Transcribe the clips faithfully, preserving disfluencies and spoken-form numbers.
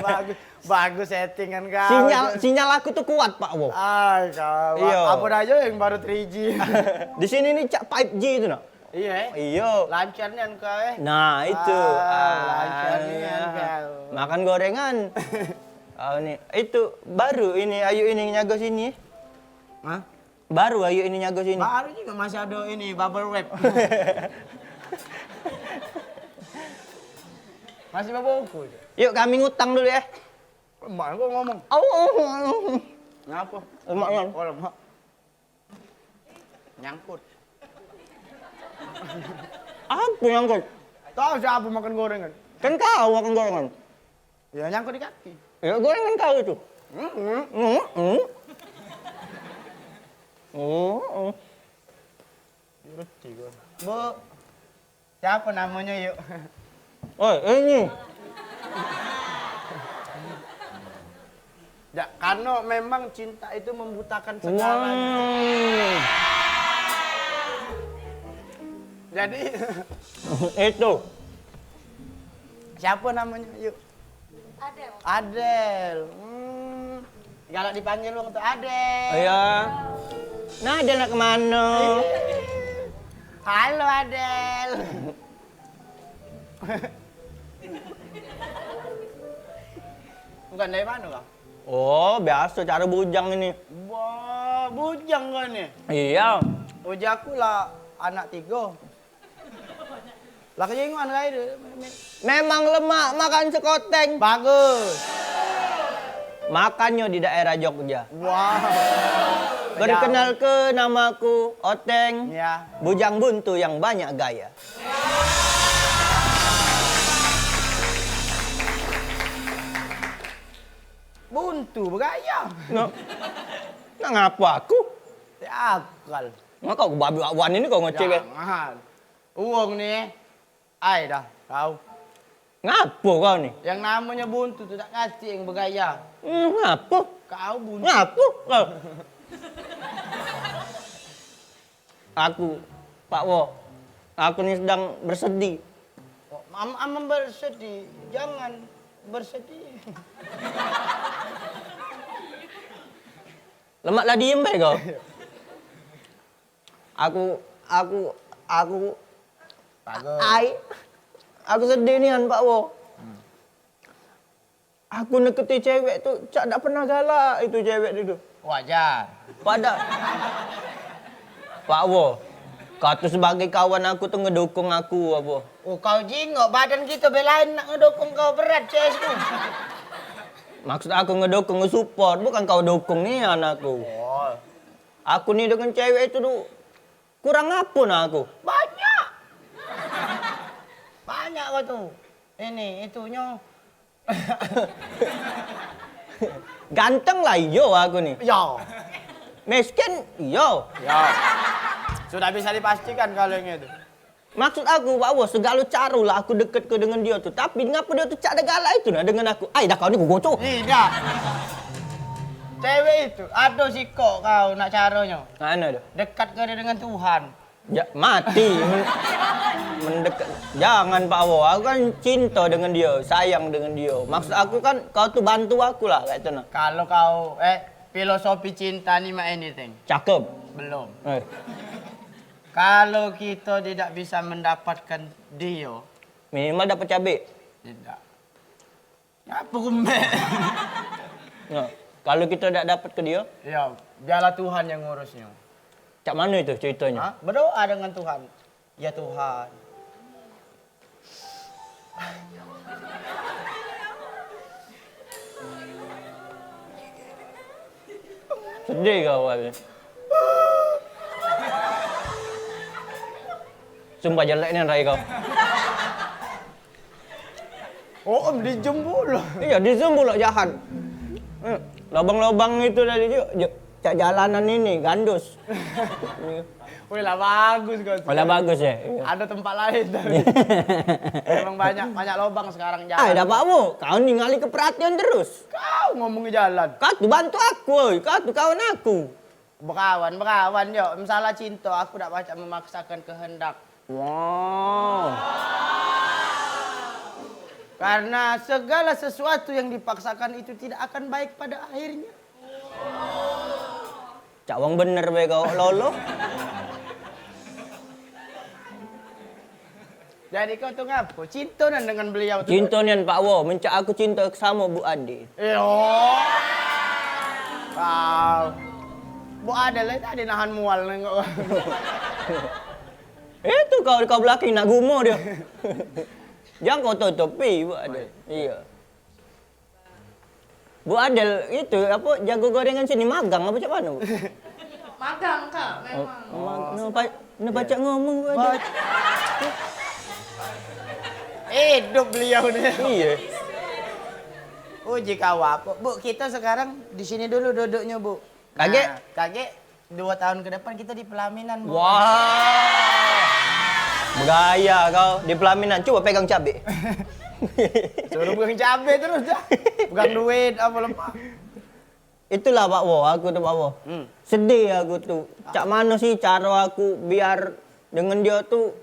Bagus, bagus settingan kau. Sinyal, sinyal aku tuh kuat, Pak Wo. Ay, kau. Iyo. Apa aja yang baru three G. Di sini nih cak five G itu, nak. Iya, eh? Iyo. Lancar nian kau, eh? Nah, itu. Ah, lancar nian kau. Makan gorengan. Kau nih, itu baru ini, ayo ini nyago sini. Hah? Baru ayo ini nyago sini. Baru juga masih ada ini, bubble wrap. Masih bebungkus. Yuk, kami ngutang dulu ya. Emak gua ngomong. Au, au, au. Ngapa? Emak kan. Oh, lemak. Nyangkut. Apa nyangkut? Tahu siapa makan gorengan? Kan kau makan gorengan. Ya, nyangkut di kaki. Ya, gorengan kau itu. Hmm, hmm. Hmm, hmm. Hmm, hmm. Ngerti gua. Bu, siapa namanya, yuk? Oi, ini. Ya, karena memang cinta itu membutakan segalanya. Wow. Jadi, itu. Siapa namanya, yuk? Adel. Adel. Hmm. Galak dipanggil wong tu Adel. Iya. Nah, Adel nak kemana? Halo, Adel. Bukan dari mana kau? Oh, biasa cara bujang ini. Wah, bujang kau ni? Iya. Uji aku lah anak tiga. Lah, kejengoan kau tu. Memang lemak makan sekoteng. Bagus. Makannya di daerah Jogja. Wah. Perkenalke, namaku Oteng. Ya. Bujang buntu yang banyak gaya. Buntu begaya. Nak, nak ngapa aku? Akal. Ngapa aku babi wan ini kau ngecek, eh? Jangan. Uwong ni, ai dah, kau. Ngapo kau ni? Yang namanya buntu tu tak katik yang begaya. Hmm, ngapo? Kau buntu. Ngapo kau? Aku, Pak Wo, aku ni sedang bersedih. Am, am bersedih, jangan bersedih. Lemak lah diem bae kau. Aku, aku, aku, Bagus. Ai, aku sedih nian, Pak Wo. Hmm. Aku neketi cewek tu cak dak pernah galak itu cewek tu. Wajar. Pada Pak Wo, kau tu sebagai kawan aku tu ngedukung aku, apa? Oh, kau jingok badan kito belain nak ngedukung kau berat, C S ku. Maksud aku ngedukung, nge-support, bukan kau dukung nian aku. Oh. Aku ni dengan cewek itu tu kurang apa nah aku? Banyak. Banyak kau tu. Ini, itunyo. Ganteng lah iyo aku ni. Yo. Miskin, iyo. Yo. Sudah bisa dipastikan kalau yang itu. Maksud aku, Pak Wo, segalo caro lah aku deket ke dengan dia tu. Tapi ngapa dia tu cak dak galak itu nah dengan aku? Ai, dah kau ni ku gocoh. Tidak. Cewek itu, ado sikok kau nak caronyo. Mana tu? Dekat ke dia dengan Tuhan. Ya, mati. Men, mendekat. Jangan, Pak Wo. Aku kan cinta dengan dia, sayang dengan dia. Maksud aku kan, kau tu bantu aku lah, kayak itu nah. Kalau kau, eh, filosofi cinta ni mak anything. Cakep. Belum. Eh. Kalau kita tidak bisa mendapatkan dia, minimal dapat cabe. Tidak. Ngapa kumbek? Nah, kalau kita dak dapat ke dia? Ya, biarlah Tuhan yang ngurusnya. Cak mana itu ceritanya? Hah? Berdoa dengan Tuhan. Ya Tuhan. Sedih kau awalnya. Sumpah jelek nian rai kau. Oh, em, di zoom pulo. Iya, di zoom pulo jahat. Eh, lobang-lobang itu tadi tu, cak jalanan ini, gandus. Wih, lah bagus kau. Oh, lah bagus ya? Iya. Ada tempat lain tadi. Memang banyak, banyak lobang sekarang jalan. Ah, dah Pak Wo, kau ni ngalih ke perhatian terus. Kau ngomong jalan. Kau tu bantu aku, oi. Kau tu kawan aku. Bekawan, bekawan, yo. Masalah cinta, aku dak pacak memaksakan kehendak. Wow. Karena segala sesuatu yang dipaksakan itu tidak akan baik pada akhirnya. Cak wong bener bae kau lolo. Jadi kau tu ngapo? Cinto nian dengan beliau tu? Cinto nian, Pak Wo, mencak aku cinto samo Bu Ade. Iyo. Kau. Bu Ade lah tadi nahan mual nengok. Itu kau, kau belakang nak gumo dia. Jangan kau tutupi, Bu Ade. Iyo. Bu Adel itu apa jago gorengan sini magang apa cak mano, Bu? Magang, Kak, memang. Oh, no, pa, no pacak ngomong, Bu Adel. Hidup beliau ni. Iyo. Uji kau apa? Bu, kita sekarang di sini dulu duduknya, Bu. Kagek? Nah, kagek. Dua tahun ke depan kita di pelaminan, Bu. Wah. Bergaya kau di pelaminan. Coba pegang cabe. Suruh pegang cabe terus dah. Pegang duit apa lemak. Itulah Pak Wo, aku tu Pak Wo. Hmm. Sedih aku tu. Cak mano sih caro aku biar dengan dia tu.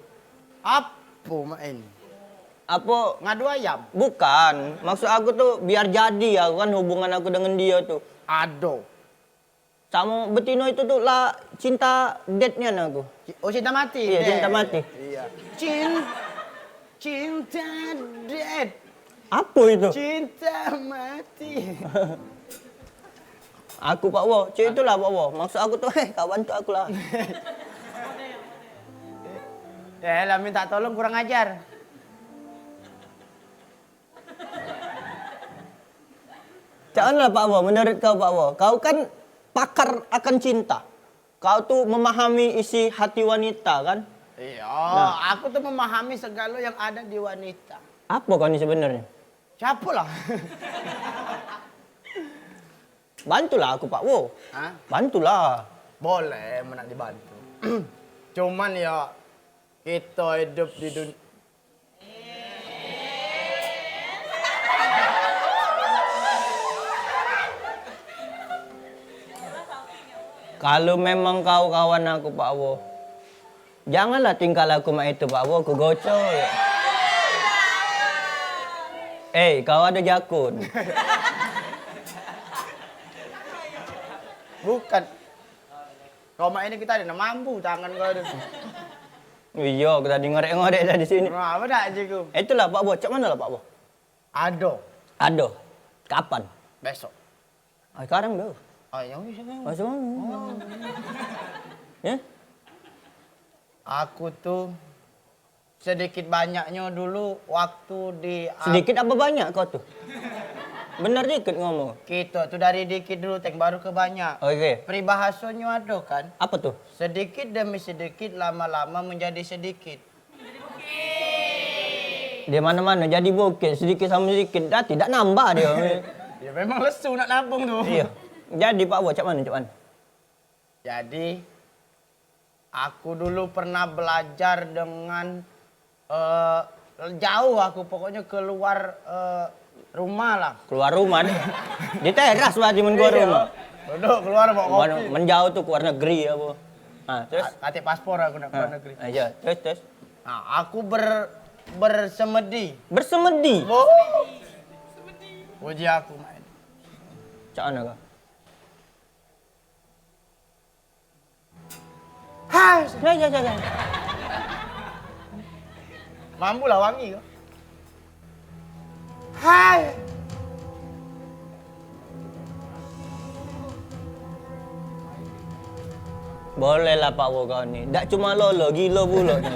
Apa main? Apa? Ngadu ayam? Bukan. Maksud aku tu biar jadi aku kan hubungan aku dengan dia tu. Ado. Samo betino itu tu lah cinta dead nian aku. Ci-, oh, cinta mati? Iyo, cinta mati. Iyo. Cin-, cinta dead. Apo itu? Cinta mati. Aku, Pak Wo. Cak itulah, Pak Wo. Maksud aku tu, eh, kawan tu aku lah. Ya, lah minta tolong kurang ajar. Cak mano lah, Pak Wo, menurut kau, Pak Wo? Kau kan pakar akan cinta. Kau tu memahami isi hati wanita, kan? Iyo, aku tu memahami segalo yang ada di wanita. Apo kau ni sebenarnyo? Siapo lah? Bantulah aku, Pak Wo. Hah? Bantulah. Boleh, men nak dibantu. Cuman yo, kito hidup di dun-, Kalu memang kau kawan aku, Pak Wo, janganlah tingkal aku mak itu, Pak Wo, ku gocoh. Eh, kau ado jakun. Bukan. Kau mak ini kita ado mambu tangan kau tu. Iyo, aku tadi ngorek-ngorek tadi sini. Nah, apo dak, Jiku? Itulah, Pak Wo. Cak mano lah, Pak Wo? Ado. Ado. Kapan? Besok. Ah, sekarang dah. Ah, yang bisa kan? Masuk. Oh. Ya? Aku tu sedikit banyaknyo dulu waktu di ap- Sedikit apa banyak kau tu? Bener dikit ngomong. Kito tu dari dikit dulu, teng baru ke banyak. Oke. Peribahasonyo ado kan? Apa tu? Sedikit demi sedikit, lama-lama menjadi sedikit. Di mano-mano jadi bukit, sedikit samo sedikit, dah tidak nambah dia. Ya memang lesu nak nabung tu. Iyo. Jadi Pak Wo, cak mano, cak mano? Jadi aku dulu pernah belajar dengan, eh, jauh aku, pokoknyo keluar, eh, rumah lah. Keluar rumah ni. Di teras berarti men keluar rumah. Duduk keluar bawa kopi. Men jauh tu keluar negeri apo. Ah, terus? Katik paspor aku nak keluar negeri. Ah, iyo, terus, terus? Nah, aku ber-, bersemedi. Bersemedi? Oh. Uji aku main. Cak mano kau? Hai. Ya, ya, ya, ya. Mambu lah wangi kau. Hai. Boleh lah Pak Wo kau ni. Dak cuma lolo, gilo pulo ni.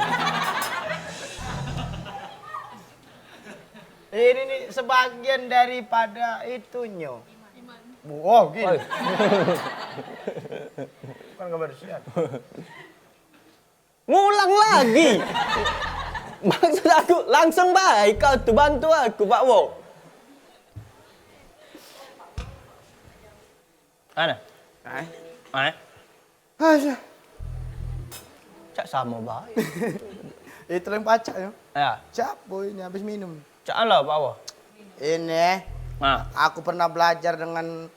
Ini ni sebagian daripada itunyo. Bu, oh, gini. Oi. Kan gambar sian. Ngulang lagi. Maksud aku, langsung bae kau tu bantu aku, Pak Wo. Ana. Ai. Ai. Asyah. Cak samo bae. Itu yang pacak yo. Ya. Siapo ini habis minum? Cak lah, Pak Wo. Ini. Nah. Aku pernah belajar dengan,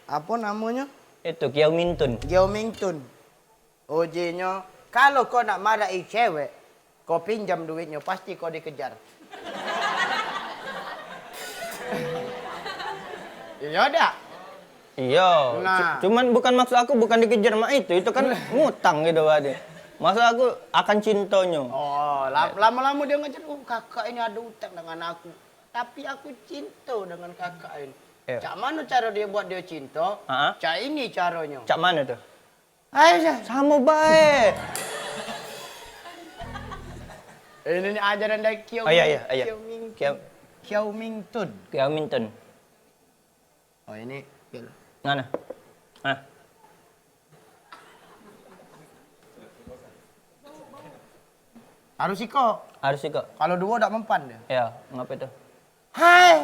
apo namonyo? Itu, Kiau Mintun. Kiau Mintun. Ujinyo, kalu kau nak marai cewek, kau pinjam duitnyo, pasti kau dikejar. Iyo dak? Iyo. Nah. Cu-, cuman bukan maksud aku bukan dikejar mak itu, itu kan ngutang gitu tadi. Maksud aku akan cintonyo. Oh, la-, lamo-lamo dio ngejar, "Oh, kakak ini ado utang dengan aku. Tapi aku cinto dengan kakak ini." Iyo. Cak mano caro dio buat dio cinto? Heeh. Cak ini caronyo. Cak mano tu? Ayo, samo bae. Ini ni ajaran dari Kiau, oh, iyo, iyo, iyo. Kiau Ming, Kiau, Kiau Ming Tun. Kiau Ming Tun. Oh, ini, ngano? Nah. Harus iko. Harus iko. Kalo duo dak mempan dio. Iyo, ngapo tu? Hai.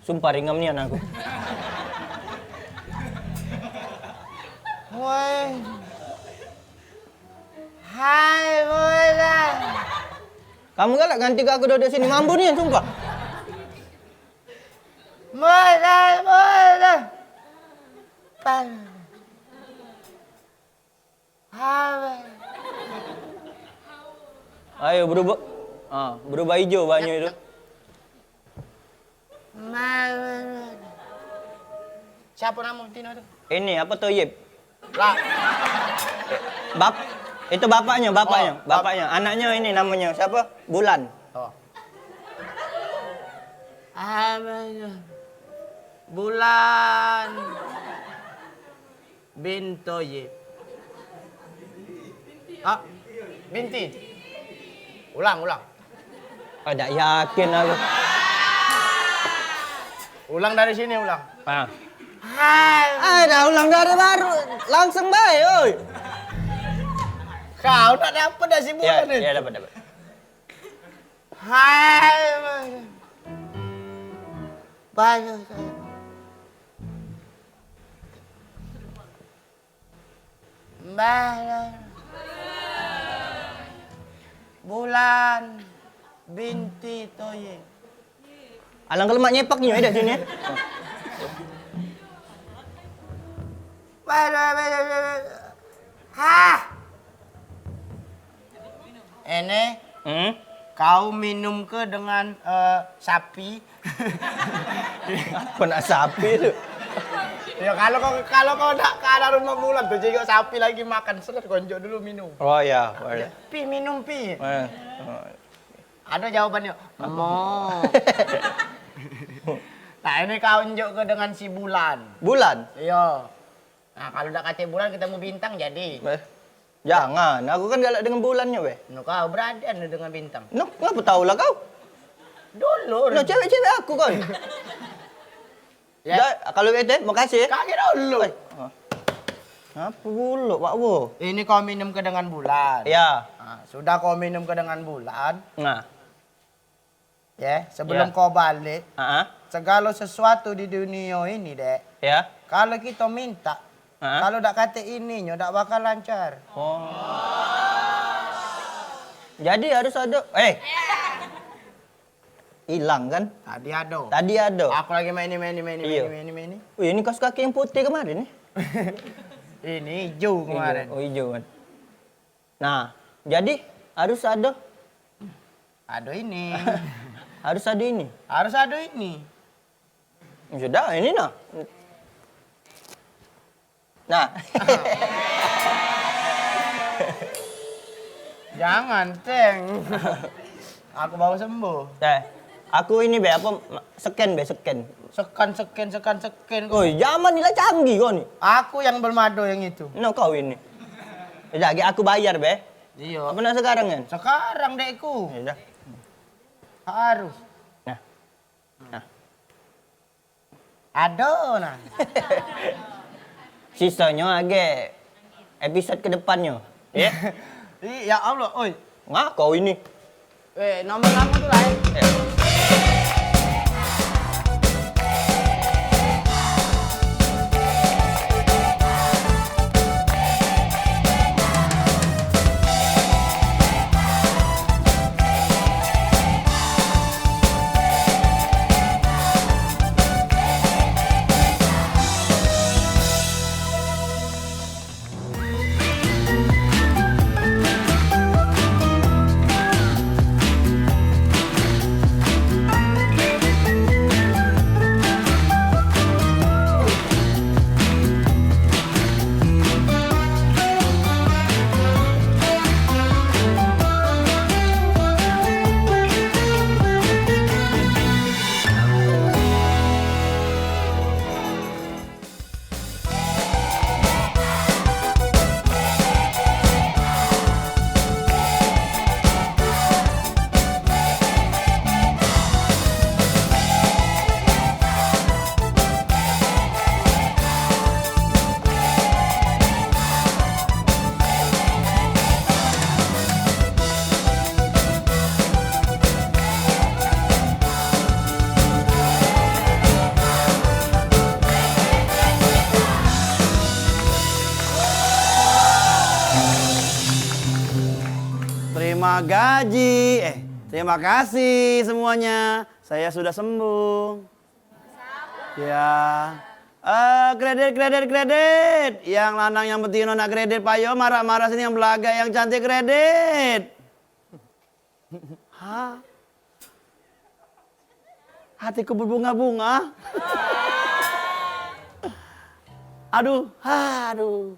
Sumpah ringam nian aku. Woi. Hai, bola. Kamu galak nganti aku duduk sini, mampu nian, sumpah. Bola, bola. Pan. Ayo berubah. Ah, berubah ijo banyu itu. Siapo namo betino tu? Ini apo, Toyib? Lah. Bap-, itu bapaknyo, bapaknyo, oh, bap- bapaknyo. Anaknyo ini namonyo siapo? Bulan. Oh. Apo itu? Bulan. Bin Toyib. Ah, binti. Ulang, ulang. Ah, dak yakin aku. Ulang dari sini, ulang. Ah. Hai. Ah, dah ulang dari baru. Langsung bae, oi. Kau nak dapat dari si Bulan itu? Ya, ya, dapat, dapat. Hai, Bang. Banyak saya. Mbah. Bulan binti Toyib. Alangkah lemak nyepak nyo, eh, dak sini, eh. Hah. Ene, hmm? Kau minum ke dengan, eh, sapi? Apo nak sapi tu? Ya, kalau kau, kalau kau nak ke arah rumah Bulan tu, jingok sapi lagi makan, seret, kau enjuk dulu minum. Oh, ya, boleh. Pi, minum, Pi. Eh, oh. Ado jawabannyo. Mo. Nah, ini kau enjuk ke dengan si Bulan. Bulan? Iyo. Nah, kalu dak katek Bulan, ketemu Bintang jadi. Eh, jangan, aku kan galak dengan Bulannyo, weh. No, kau beradean dengan Bintang. No, ngapo tau lah kau? Dulur. No, cewek-cewek aku kan. Ya. Dah, kalu bete, makasih, ya. Kagek dulu. Eh, oh. Ngapo pulo, Pak Wo? Ini kau minum ke dengan Bulan. Ya. Nah, sudah kau minum ke dengan Bulan. Nah. Ya, sebelum kau balik, segalo sesuatu di dunio ini, Dek, ya, kalu kito minta, kalu dak katek ininyo, dak bakal lancar. Oh. Jadi harus ado, eh. Ilang kan? Tadi ado. Tadi ado. Aku lagi main ini, main ini, main ini, main ini, main ini. Wih, ini kaos kaki yang putih kemarin nih. Ini ijo kemarin. Ijo. Oh, ijo kan. Nah, jadi harus ado. Ado ini. Harus ado ini. Harus ado ini. Sudah, ini nah. Nah. Jangan, Ceng. Aku baru sembuh. Eh, aku ini be, apa, scan be, scan. Sekan, scan, sekan, scan. Oi, zaman ni lah canggih kau ni. Aku yang belum ado yang itu. No, kau ini. Jadi aku bayar be. Iyo. Apa nak sekarang kan? Sekarang, Dekku. Ya udah. Harus. Nah. Nah. Ado nah. Sisonyo age episode ke depannyo. Ya. Ih, ya Allah, oi. Ngah kau ini. Eh, nomor kamu tu lain. Eh. Gaji. Eh, terima kasih semuanya. Saya sudah sembuh. Ya. Eh, kredit, kredit, kredit. Yang lanang, yang betino nak kredit, payo, marah-marah sini, yang belagak, yang cantik kredit. Ha? Hatiku berbunga-bunga. Aduh, aduh.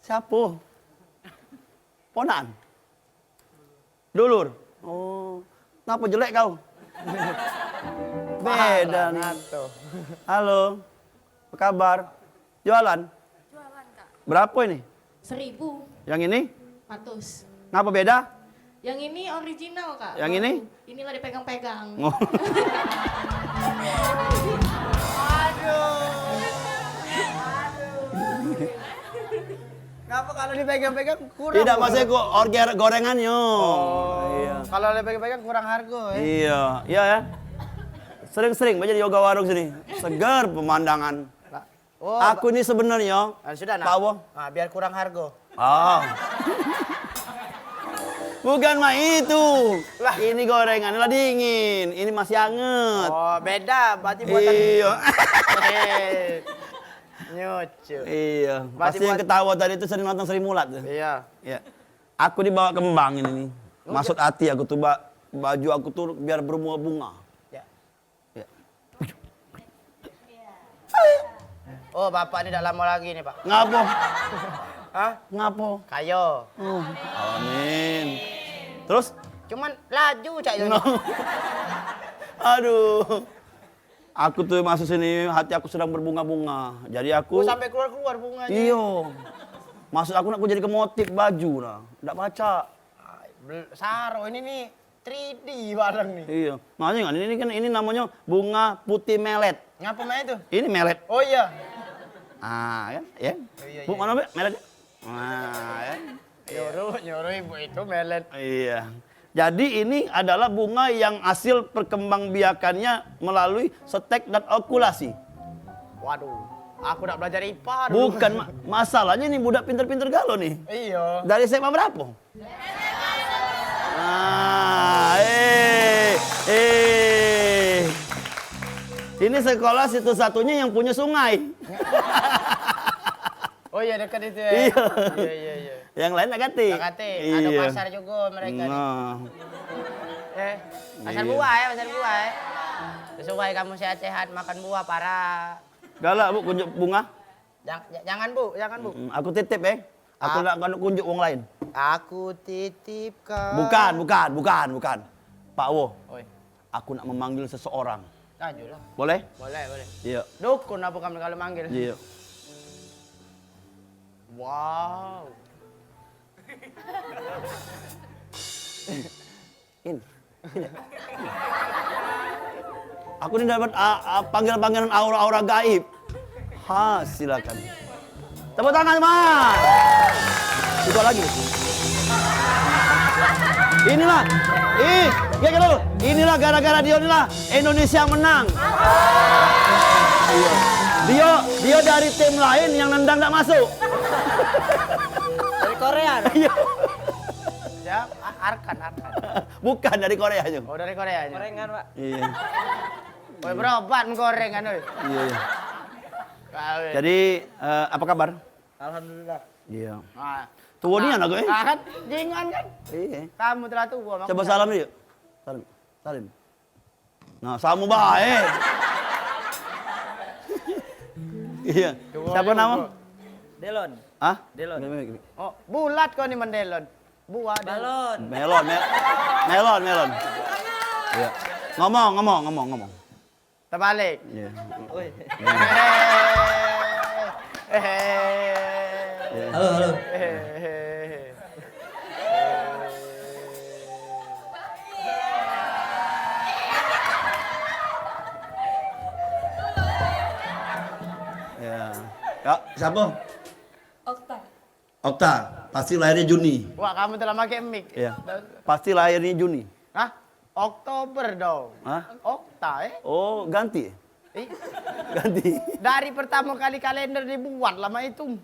Siapa? Ponakan? Dulur? Oh. Kenapa jelek kau? Beda nih. Halo. Apa kabar? Jualan? Jualan, Kak. Berapa ini? Seribu. Yang ini? Ratus. Ngapa beda? Yang ini original, Kak. Yang ini? Baru. Ini lah dipegang-pegang. Oh. Aduh. Ngapa kalau dipegang-pegang kurang? Tidak, maksudnya kok order gorengannyo. Oh. Iya. Kalau dipegang-pegang kurang harga, ya? Iya, iya ya. Sering-sering baca di Yoga Warung sini. Segar pemandangan. Lah, oh, aku ini sebenarnya, ah, sudah, nah. Pak Wo. Ah, biar kurang harga. Ah. Bukan mak itu. Lah. Ini gorengan lah dingin, ini masih anget. Oh, beda berarti buatan. Iya. Eh, nyucu. Iya. Berarti pasti yang buat ketawa tadi itu sering nonton Sri Mulat tuh. Iya. Iya. Aku dibawa kembang ini nih. Oh, maksud hati aku tuh, ba- baju aku tuh biar berbunga-bunga. Ya. Ya. Oh, bapak ni dak lamo lagi ni, Pak. Ngapo? Hah? Ngapo? Kayo. Oh, amin. Terus? Cuman laju cak yo. No. Aduh. Aku tuh masuk sini, hati aku sedang berbunga-bunga. Jadi aku. Oh, sampai keluar-keluar bunganya. Iyo. Maksud aku nak aku jadi ke motif baju nah. Dak pacak. Ai, bel- Saro ini nih. Three D barang nih. Iya. Makanya kan ini kan, ini namanya bunga putih melet. Ngapa mak itu? Ini melet. Oh iya. Ah, kan? Ya. Oh, iya, Bu, iya, mana, iya. Bu? Melet. Nah, kan? Nyuruh, nyuruh ibu itu melet. Iya. Jadi ini adalah bunga yang hasil perkembangbiakannya melalui setek dan okulasi. Waduh, aku nak belajar ipa dulu. Bukan, Ma- masalahnya ini budak pinter-pinter galo nih. Iya. Dari S M A berapa? Ah, eh, eh. Ini sekolah satu-satunya yang punya sungai. Oh iya, dekat itu ya. Iya. Iya, iya, iya. Yang lain nak katik. Nak katik. Ada pasar juga mereka nih. Nah. Eh, pasar buah ya, pasar buah ya. Sesuai kamu sehat-sehat, makan buah para. Galak, Bu, kunjuk bunga? Jang- ja- jangan, Bu, jangan, Bu. Mm, aku titip, eh. Aku nak kanu kunjuk wong lain. Aku titipkan. Bukan, bukan, bukan, bukan. Pak Wo. Oi. Aku nak memanggil seseorang. Ajulah. Boleh? Boleh, boleh. Iya. Dukun apa kamu kalau manggil? Iya. Wow. In. Aku ni dapat, ah, ah, panggilan-panggilan aura-aura gaib. Ha, silakan. Tepuk tangan, teman. Buka lagi. Inilah. Ih, ya, gitu. Inilah gara-gara dia inilah Indonesia menang. Iya. Dia, dia dari tim lain yang nendang tak masuk. Dari Korea. Iya. Siap, A- Arkan, Arkan. Bukan dari Korea aja. Oh, dari Korea aja. Korengan, Pak. Iya. Woi, berobat menggorengan, woi. Iya, iya. Kawin. Jadi, eh, apa kabar? Alhamdulillah. Iya. Nah. Tua nian aku, eh. Nah, kan? Jingan, kan? Iya. Kamu telah tua, makanya. Coba salam yuk. Salam. Salam. Nah, sama bae. Iya. Siapa nama? Delon. Hah? Delon. Oh, bulat kau ni mendelon. Buah delon. Balon. Melon, mel- melon, melon. Iya. Ngomong, ngomong, ngomong, ngomong. Terbalik. Iya. Oi. Iya. Halo, halo. Ya. Ya, siapa? Okta. Okta, pasti lahirnya Juni. Wah, kamu telah pakai mic. Iya. Pasti lahirnya Juni. Hah? Oktober dong. Hah? Okta, eh? Oh, ganti. Ih. Ganti. Dari pertama kali kalender dibuat lama itu.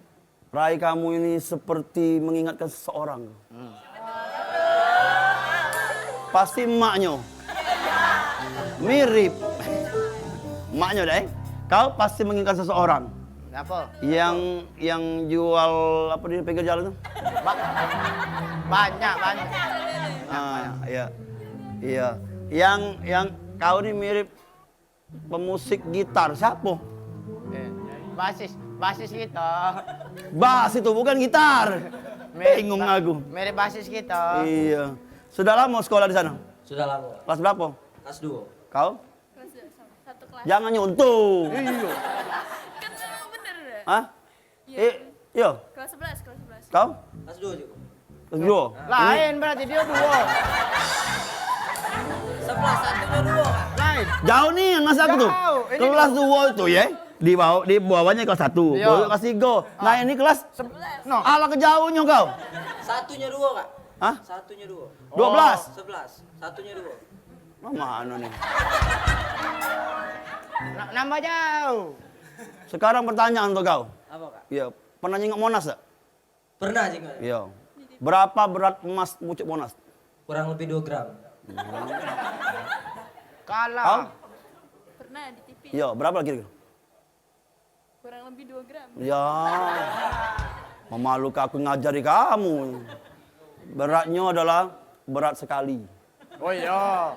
Rai kamu ini seperti mengingatkan seseorang. Hmm. Pasti emaknyo. Mirip. Emaknyo deh. Kau pasti menginginkan seseorang. Apa? Yang, yang jual apa di pinggir jalan tuh? Ba- banyak, banyak. Ah, iya. Iya. Yang, yang kau ni mirip pemusik gitar. Siapa? Eh, basis, basis gitar. Bass itu bukan gitar. Bingung aku. Mirip basis gitar. Iya. Sudah lama sekolah di sana? Sudah lama. Kelas berapa? Kelas dua. Kau? Kelas dua sama. Satu kelas. Jangan nyontoh. Iya. Kan memang bener. Hah? Iya. Eh, iya. Kelas sebelas, kelas sebelas. Kau? Kelas dua juga. Kelas dua. Lain berarti dia dua. Sebelas satunya dua, Kak. Lain. Jauh ni yang masa aku tu. Jauh. Ini kelas dua tu ya. Di bawah, di bawahnya kelas satu, iya, bawah kelas tiga. Nah, ini kelas sebelas. No. Alah, kejauhnyo kau. Satunya dua, Kak. Hah? Satunya dua. Dua belas. Sebelas. Satunya dua. Mano ni? Na- nambah jauh. Sekarang pertanyaan untuk kau. Apa, Kak? Iya, pernah nyingok Monas tak? Pernah juga. Iya. Berapa berat emas pucuk Monas? Kurang lebih dua gram. Kalah. Hah? Pernah di T V. Iya, berapa kira-kira? Kurang lebih dua gram. Ya. Memalukan aku ngajari kamu. Beratnya adalah berat sekali. Oh iya.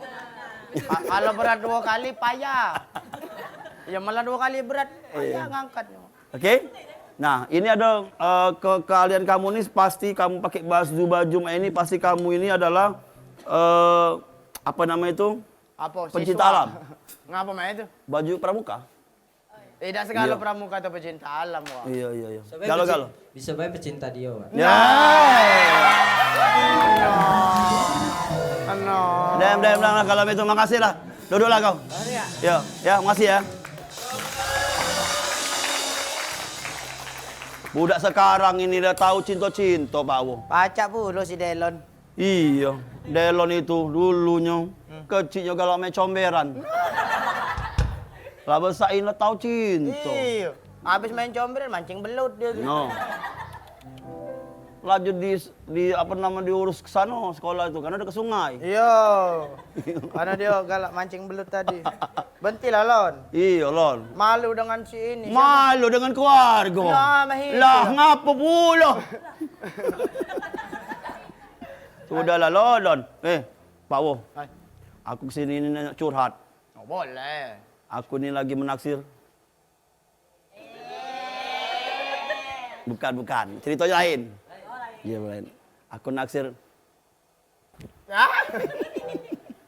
Ka- kalau berat dua kali payah. Ya malah dua kali berat, payah ngangkatnya. Oke. Nah, ini ada eh, ke keahlian kamu nih, pasti kamu pakai baju baju ini, pasti kamu ini adalah eh apa namanya itu? Apa? Pencinta alam. Ngapa main itu? Baju pramuka. Eh, dak segalo pramuka tu pecinta alam, wah. Iya, iya, iya. Galo, galo. Bisa bae pecinta dia, Wak. Ya. Ano. Dem, dem, dem, kalau itu makasih lah. Duduklah kau. Ya, ya, makasih ya. Budak sekarang ini dah tahu cinta-cinta, Pak Wo. Pacak pulo si Delon. Iyo, Delon itu dulunyo keciknyo galak main comberan. Lah besak ini lah tau cinto. Iyo, abis main comberan mancing belut dio tu. No. Laju di, di apa nama diurus ke sano sekolah itu karena udah ke sungai. Iyo. Karena dio galak mancing belut tadi. Bentilah Lon. Iyo Lon. Malu dengan si ini. Malu dengan keluarga. Nah, mah itu. Lah ngapo pulo? Sudahlah Lon, Lon. Eh, Pak Wo. Hai. Aku kesini ni nak curhat. Oh, boleh. Aku ni lagi menaksir. Bukan, bukan. Ceritanya lain. Iya, lain. Aku naksir. Ah.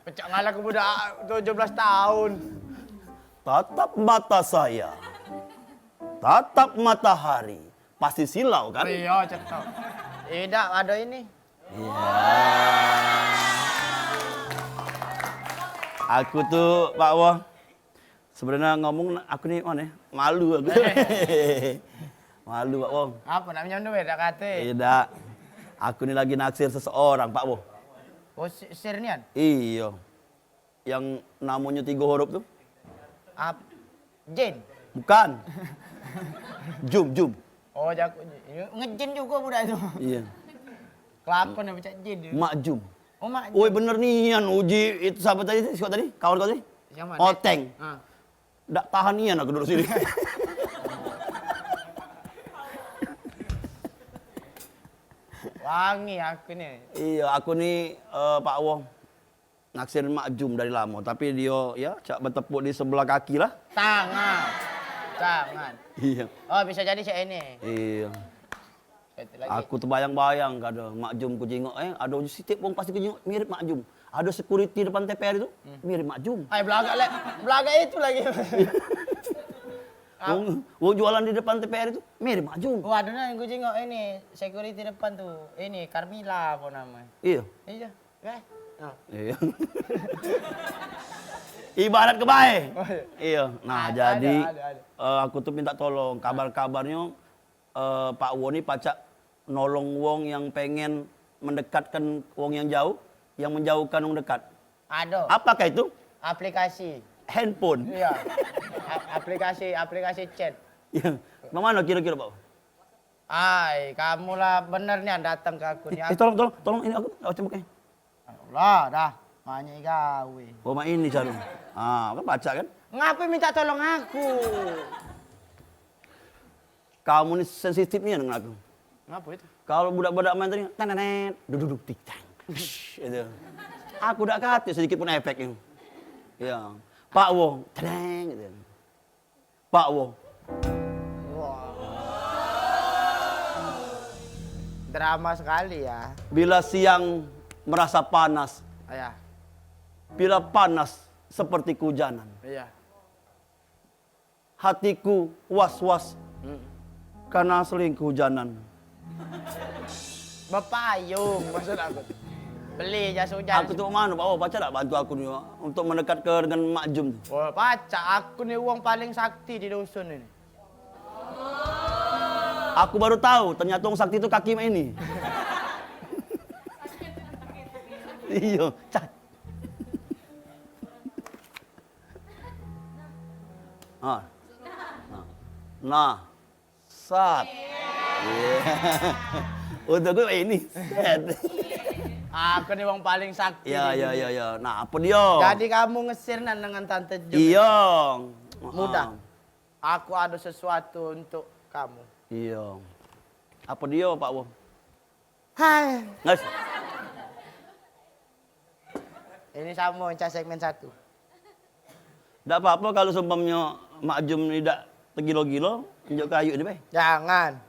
Pecak ngalah ke budak tujuh belas tahun. Tatap mata saya. Tatap matahari. Pasti silau kan? Iya, cetok. Idak ada ini. Iya. Aku tu Pak Wo sebenarnya ngomong aku ni mana? Malu aku. Malu Pak Wo. Apa nak minjam duit dak kate? Idak. Aku ni lagi naksir seseorang Pak Wo. Oh, si- sirnian? Iyo. Yang namonyo tigo huruf tu? Ap- Jin. Bukan. Jum, Jum. Oh, jago Jin. Ngejin juga budak itu. Iya. Kelakon yang pecak jin tu. Mak Jum. Oh, Mak Jum. Oi, bener nian uji itu siapa tadi sikok tadi? Kawan kau tadi? Siapa? Oteng. Ah. Dak tahan nian aku duduk sini. Wangi aku ni. Iya, aku ni eh, Pak Wo. Naksir Mak Jum dari lamo, tapi dio ya cak betepuk di sebelah kaki lah. Tangan. Tangan. Iya. Oh, bisa jadi cak ini. Iya. Satu lagi. Aku terbayang-bayang kado Mak Jum ku jingok eh, ado sitik wong pasti ku jingok mirip Mak Jum. Ado security depan T P R itu mirip Mak Jum. Ai belagak lek, belagak itu lagi. Wong, wong jualan di depan T P R itu mirip Mak Jum. Oh, ado nah ku jingok ini security depan tu. Ini Carmila apa nama? Iya. Iya. Eh. Nah. Iya. Ibarat ke bae. Oh, iya. Iya. Nah, A- jadi ada, ada, ada. Eh, aku tuh minta tolong kabar-kabarnyo eh, Pak Wo ni pacak nolong wong yang pengen mendekatkan wong yang jauh, yang menjauhkan wong dekat. Ado. Apakah itu? Aplikasi. Handphone. Iya. A- aplikasi, aplikasi chat. Iya. Bagaimana kira-kira, Pak? Ai, kamu lah bener nih datang ke aku nih. Eh, tolong, tolong, tolong ini aku, aku cembuke. Lah, dah. Banyak gawe. Oh, mak ini caro. Ah, kan pacak kan? Ngape minta tolong aku? Kamu ni sensitif nian dengan aku. Ngapo itu? Kalau budak-budak main tadi, tenenet, duduk tik tang. Itu. Aku dak katik sedikit pun efeknya. Ya. Pak Wo, teneng gitu. Pak Wo. Wah. Drama sekali ya. Bila siang merasa panas, Iya. Bila panas seperti kujanan. Iya. Hatiku was-was Hmm. karena selingkuh janan. Bepayung, maksud aku. Beli jas hujan. Aku tu mano, Pak? Oh, pacak dak bantu aku ni, Pak, untuk mendekat ke dengan Mak Jum tu? Oh, pacak. Aku ni wong paling sakti di dusun ini. Aku baru tahu, ternyata wong sakti tu kaki mak ini. Iyo, cak. Ah. Nah. Nah. Sat. Iya. Untuk gue ini. Set. Aku ni wong paling sakti Ya, di ya, dunia. ya, ya. Nah, apa dia? Jadi kamu ngesir nan dengan Tante Jum? Iya. Mudah. Heeh. Aku ada sesuatu untuk kamu. Iya. Apa dia, Pak Wo? Hai. Ngas. Ini sama macam segmen satu. Dak apa-apa kalau seumpamanya Mak Jum ni dak tegilo-gilo, tunjuk ke Ayu ni, bae. Jangan.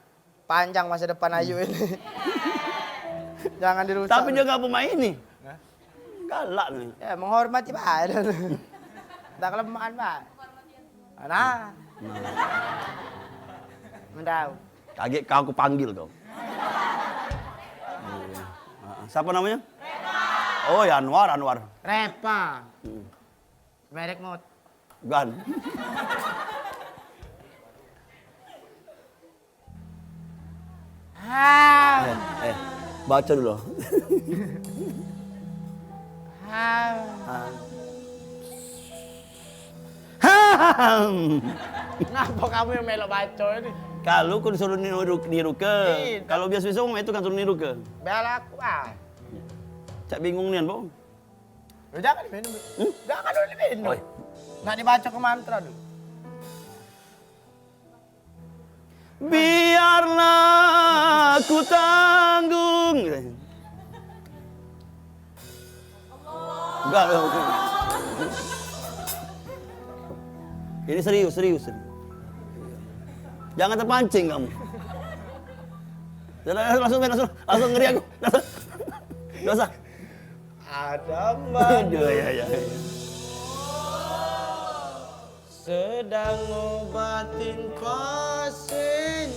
Panjang masa depan Ayu ini. Jangan dirusak. Tapi dia ngapa main ni? Hah? Galak ni. Ya, menghormati bae. Dak kelemahan bae. Nah. Nah. Mendau. Kaget kau, aku panggil kau. Iya. Heeh. Siapa namanya? Oh, ya, Anwar, Anwar. Repa. Hmm. Merek mot. Bukan. Ha. Eh, eh, baca dulu. Ha. Ha. Ngapa kamu yang melok baca ini? Kalau ku disuruh niru, niru ke. Iya. Kalau biasa-biasa wong itu kan suruh niru ke. Bel aku, ah. Cak bingung nian, Bang. Lu jangan diminum. Hmm? Jangan dulu diminum. Oi. Nak dibaca ke mantra dulu. Biarlah ku tanggung. Enggak, enggak, enggak. Ini serius, serius, serius. Jangan terpancing kamu. Jangan, langsung, langsung, langsung ngeri aku. Dosa. Ada Aduh, ya, ya, ya. Sedang ngobatin pasien.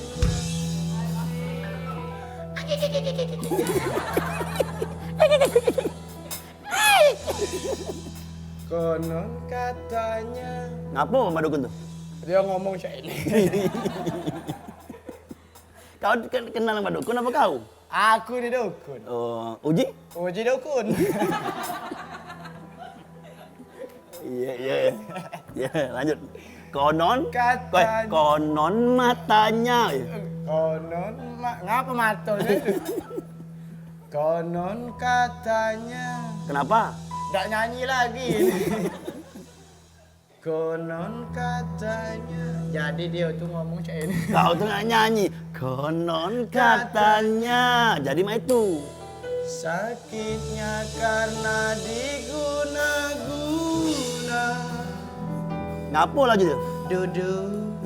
Konon katanya. Ngapa Mbak Dukun tu? Dia ngomong cak ini. Kau ken-, kenal Mbak Dukun apa kau? Aku ni dukun. Oh, Uji? Uji dukun. Iya, iya, iya. Iya, lanjut. Konon, Katanya. Konon matanya. Konon ma-, ngapa mata ni? Konon katanya. Kenapa? Dak nyanyi lagi. Konon katanya. Jadi dia tu ngomong cak ini. Kau tu nak nyanyi. Konon katanya. Jadi mak itu. Sakitnya karena diguna-guna. Ngapa lagi tu? Duduk.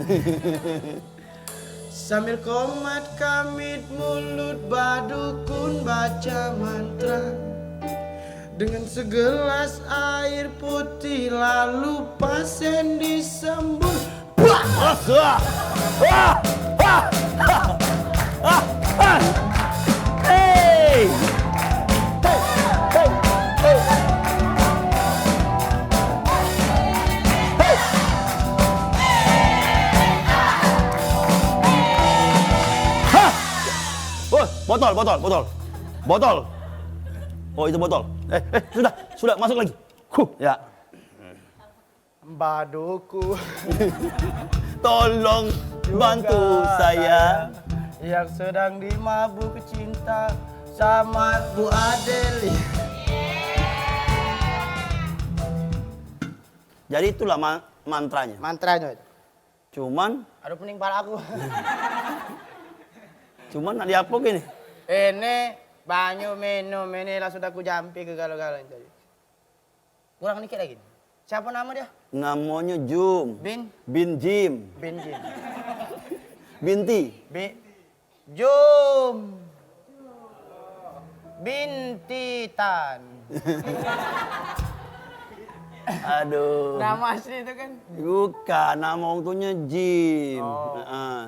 Sambil komat kamit mulut badukun baca mantra. Dengan segelas air putih lalu pasien disembur. Buah! Wah! Wah! Wah! Wah! Wah! Hei! Hei! Hei! Hei! Hei! Hah! Woi, botol, botol, botol. Botol. Oh, itu botol. Eh, eh, sudah, sudah, masuk lagi. Huh, ya. Baduku. Tolong bantu Juga saya. Yang sedang dimabuk cinta sama Bu Adeli. Jadi itulah ma-, mantranya. Mantranya. Cuman Aduh, pening pala aku. Cuman nak diapo gini? Ini banyu minum, ini lah sudah ku jampi ke galo-galo tadi. Kurang dikit lagi. Siapa nama dia? Namonyo Jum. Bin? Bin Jim. Bin Jim. Binti. Bi-, Jum. Binti Tan. Aduh. Nama asli itu kan? Bukan, nama orang tuanya Jim. Oh. Heeh.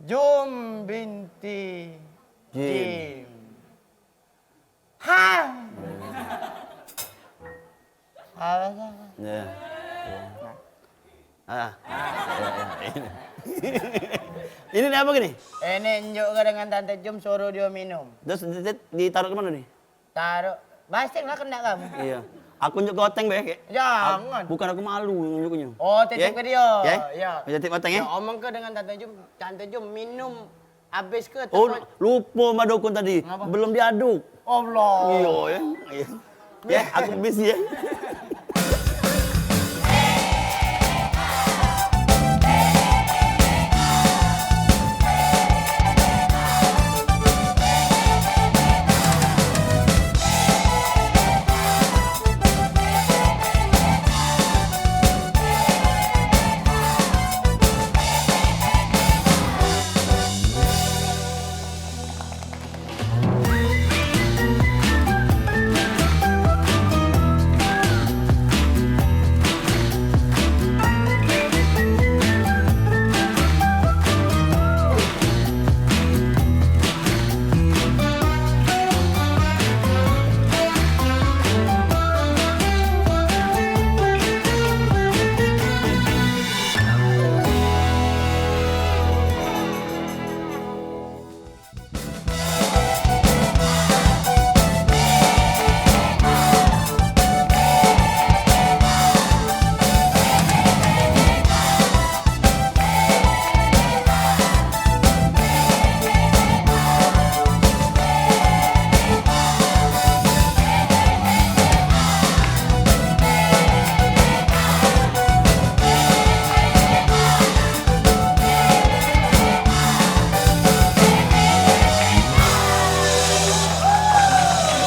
Jum binti Jim. Jim. Ha. Apa sih? Ya. Ya. Ah. Ini ni apa gini? Ini njuk ke dengan Tante Jum, suruh dia minum. Terus di- di- ditaruh ke mana nih? Taruh. Basing lah kena kamu. Iya. Aku njuk ke oteng be, kek. Jangan. Bukan, aku malu nunjuknyo. Oh, titip ke dia. Ya? Ya. Titip oteng, ya? Ya, omong ke dengan Tante Jum, Tante Jum minum habis ke. Oh, lupo Mbak Dukun tadi. Ngapa? Belum diaduk. Allah. Iya, ya. Iya. Ya, aku misi ya.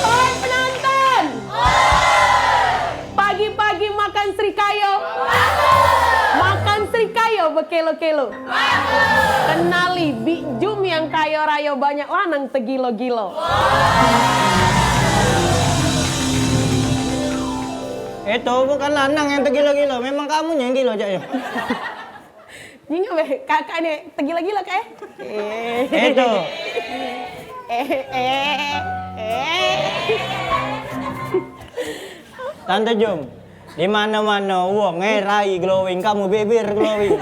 Oi, penonton! Pagi-pagi makan srikayo? Makan srikayo bekelo-kelo? Kenali, Bik Jum yang kayo rayo banyak lanang tegilo-gilo. Itu bukan lanang yang tegilo-gilo, memang kamunyo yang gilo, Cak, yo. Nyingok be, kakak ni tegila-gila, Kak, eh? Eh. Eh, tu. Eh, eh, eh. Tante Jum, di mano-mano wong, eh, rai glowing, kamu bibir glowing.